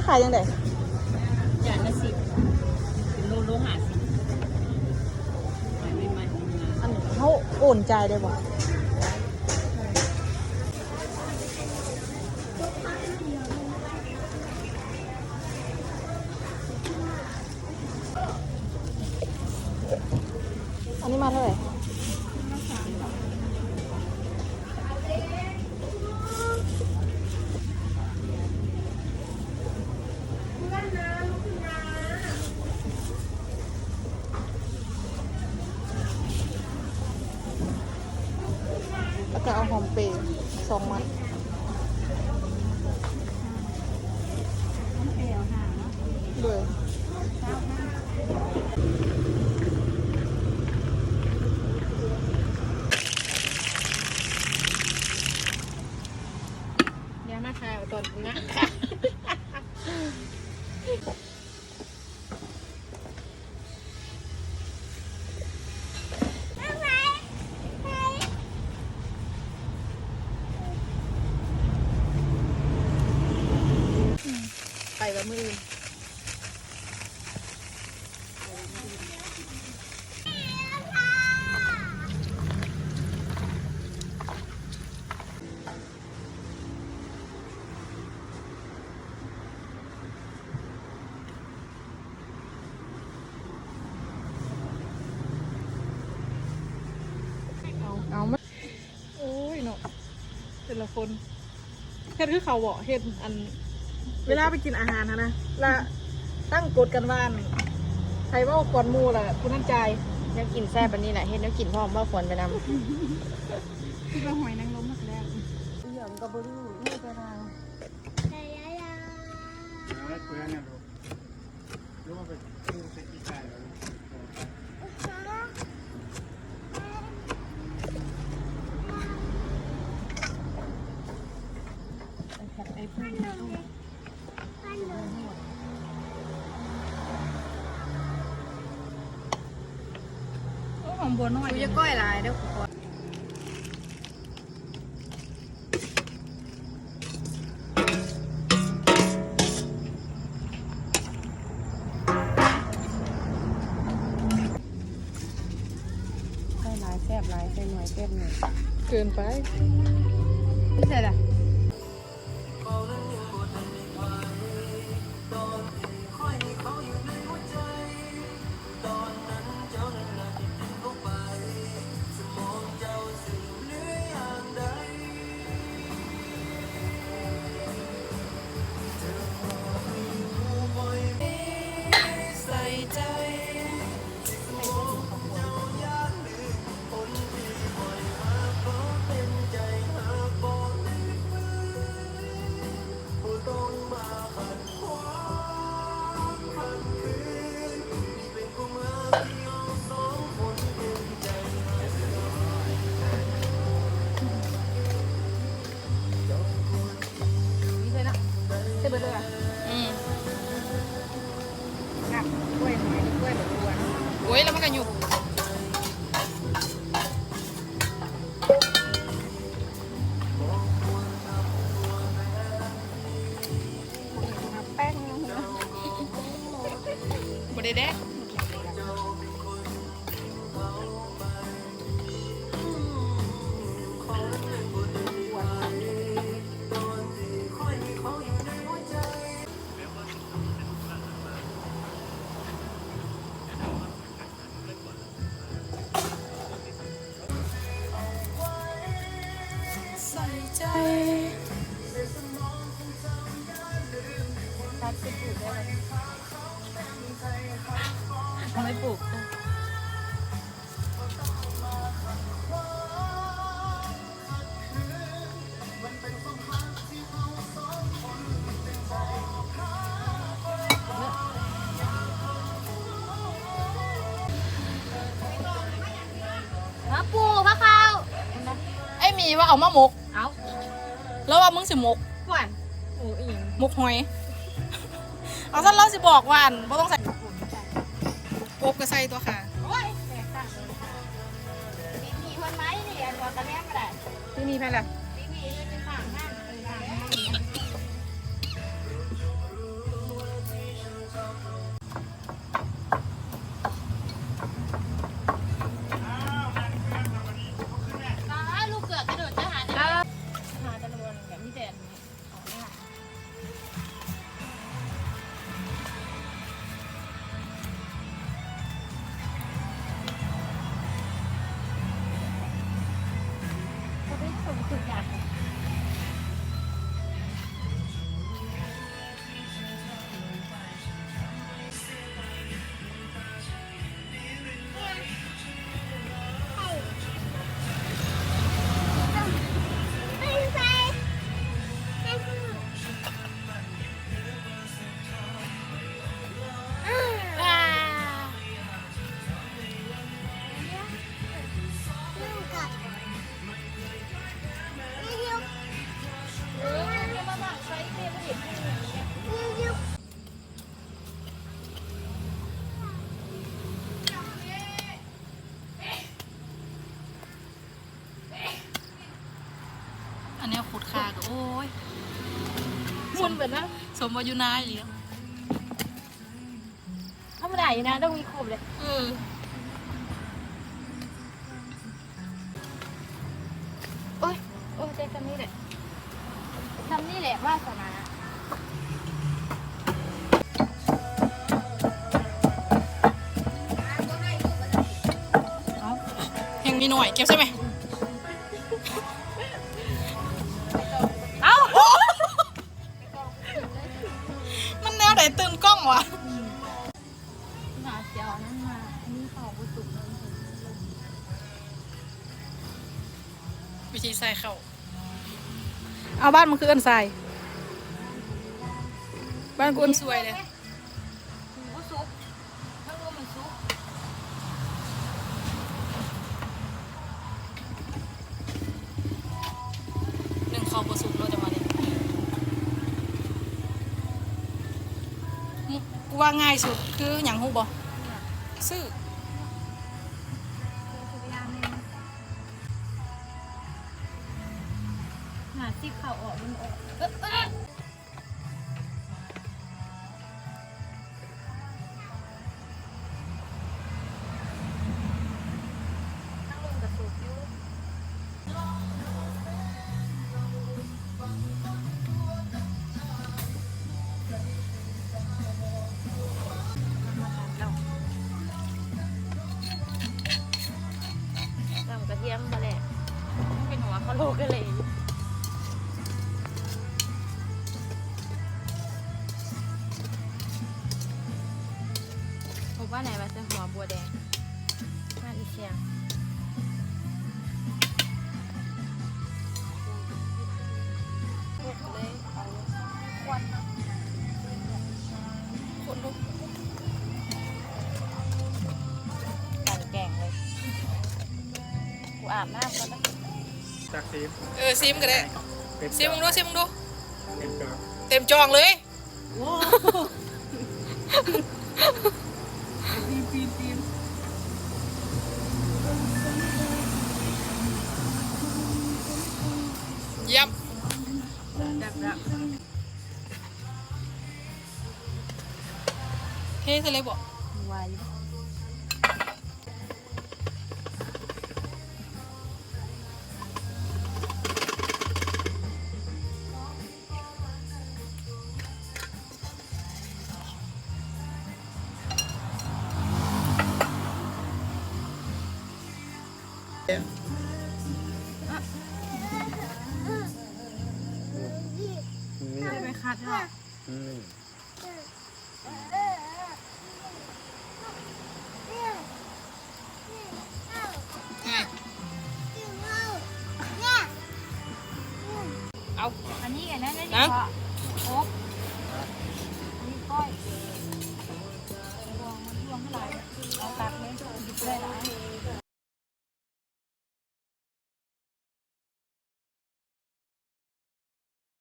ຂາຍຈັ່ງໃດ? ຈານລະສິບ ເປັນໂລ ໂລຫ້າສິບ. ອັນນີ້ເຮົາໂອນຈ່າຍໄດ້ບໍ່? ອັນນີ້ມາເທົ່າໃດ? ແລ້ວກໍເອົາຫອມເປສອງມັດ. ໂດຍ ດຽວນະຄະ ຕອນນະຄະ ໄປວ່າມື້ອື່ນ. ເອົາ ເອົາມາ ໂອ້ຍເນາະ ແຕ່ລະຄົນ ເຮັດຄືເຂົາເບາະ ເຮັດອັນ ເວລາໄປກິນອາຫານຫັ້ນນະ ລະຕັ້ງກົດກັນວ່າ ໃຜເວົ້າກ່ອນໝູ່ລະຜູ້ນັ້ນຈ່າຍ. ແນວກິນແຊບປານນີ້ແຫຼະ ເຮັດແນວກິນພ້ອມ ເວົ້າກ່ອນໄປນຳ. ຄິດວ່າຫອຍນາງລົມມັນຊິແລ້ວ ອີ່ຫຍັງກໍບໍ່ຮູ້ ມີແຕ່ນາງ. ໂອ້ ຫອມບົວນ້ອຍ ຢ່າກ້ອຍຫຼາຍເດີ້. ໃສ່ຫຼາຍແຊບຫຼາຍ ໃສ່ໜ້ອຍແຊບໜ້ອຍ ເກີນໄປ. ໃສ່ລະ. ນີ້ເລີຍເນາະ ໃສ່ເບິດເລີຍຫວາ? ອືມ ຄັກ ກ້ວຍຫອຍ ກ້ວຍບັກບົວເນາະ. ໂອ້ຍ ແລ້ວມັນກໍຫຍຸບ. ແປ້ງ ບໍ່ໄດ້ແດກ. ໃສ່ໃຈ ຕັດຊິປູກໄດ້ບໍ່? ເອົາໄວ້ປູກ. ມາປູ ພາເຂົ້າ ໄອ້ໝີວ່າເອົາມາໝົກ. ເອົ້າ ລາວວ່າມຶງຊິໝົກ ຫວານ ໝົກອີ່ຫຍັງ ໝົກຫອຍ. ເອົາຊັ້ນລາວຊິບອກວ່າ ບໍ່ຕ້ອງໃສ່ ກົບກໍໃສ່ຕົວະຄ່ະ. ໂອ້ຍ ແຕກຕ່າງເລີຍ ມີຄົນໄມ້ນີ້ ອັນວ່າກະແນມກໍໄດ້. ທີ່ນີ້ໃຜລະ? ທີ່ນີ້ເຮັດເປັນຕ່າງຫ້າງ ເປັນຕ່າງຫ້າງ. ອັນແນວຂຸດຄາກໍ ໂອ້ຍ ມ່ວນເບິດນະ ສົມວ່າຢູ່ນາອີ່ຫຼີ. ທຳມະດາຢູ່ນາ ຕ້ອງມີຄົບເລີຍ. ເອີ ໂອ້ຍ ໂອ້ຍ ໄດ້ຊ່ຳນີ້ແຫຼະ ຊ່ຳນີ້ແຫຼະ ວາສະໜາ. ເອົ້າ ແຮງມີໜ້ອຍ ເກັບໃສ່ແມ່. ເອົ້າ ມັນແນວໃດຕື່ນກ້ອງວະ? ໜ້າຊິເອົາອັນນັ້ນມາ ອັນນີ້ເຂົ້າບໍ່ສຸກເລີຍ. ວິທີໃສ່ເຂົ້າ ເອົາ ບ້ານມັນຄືເອີ້ນຊາຍ ບ້ານກູເອີ້ນຊວຍເດ້. ບໍ່ສຸກ ທາງລຸ່ມມັນສຸກ. ໜຶ້ງເຂົ້າບໍ່ສຸກເນາະ ຈັງຫວະນີ້. ກູວ່າງ່າຍສຸດຄືຫຍັງຮູ້ບໍ່? ຊື້ ຫາຊິບເຂົ້າອອກ ມັນອອກ. ທາງລຸ່ມກໍສຸກຢູ່. ນ້ຳກະທຽມບໍ່ແຫຼະ ມັນເປັນຫົວຄະໂຫຼກະເລ. ພົບວ່າໄດ້ວ່າແຕ່ຫົວບົວແດງ ມາອີ່ສຽງ ເລີຍເອົາຄວັນເນາະ ຄົນລຸກ ກັນແກງເລີຍ. ກູອາບນ້ຳກ່ອນນະ. ຕັກຊີມ ເອີ ຊີມກໍໄດ້ ເຕັມ ຊີມເບິ່ງດູ ຊີມເບິ່ງດູ ເຕັມຈອງ ເຕັມຈອງເລີຍ. ໂອ້ ຕີນ ຕີນ ຕີນ ຢ້ຽມ ແຊບໆ. ເທໃສ່ເລີຍບໍ? ໄວ. ໄດ້ໄປຄັດເນາະ. ອືມ. ເອົາ ອັນນີ້ກັນນະ ອັນນີ້ ເນາະ ເນາະ.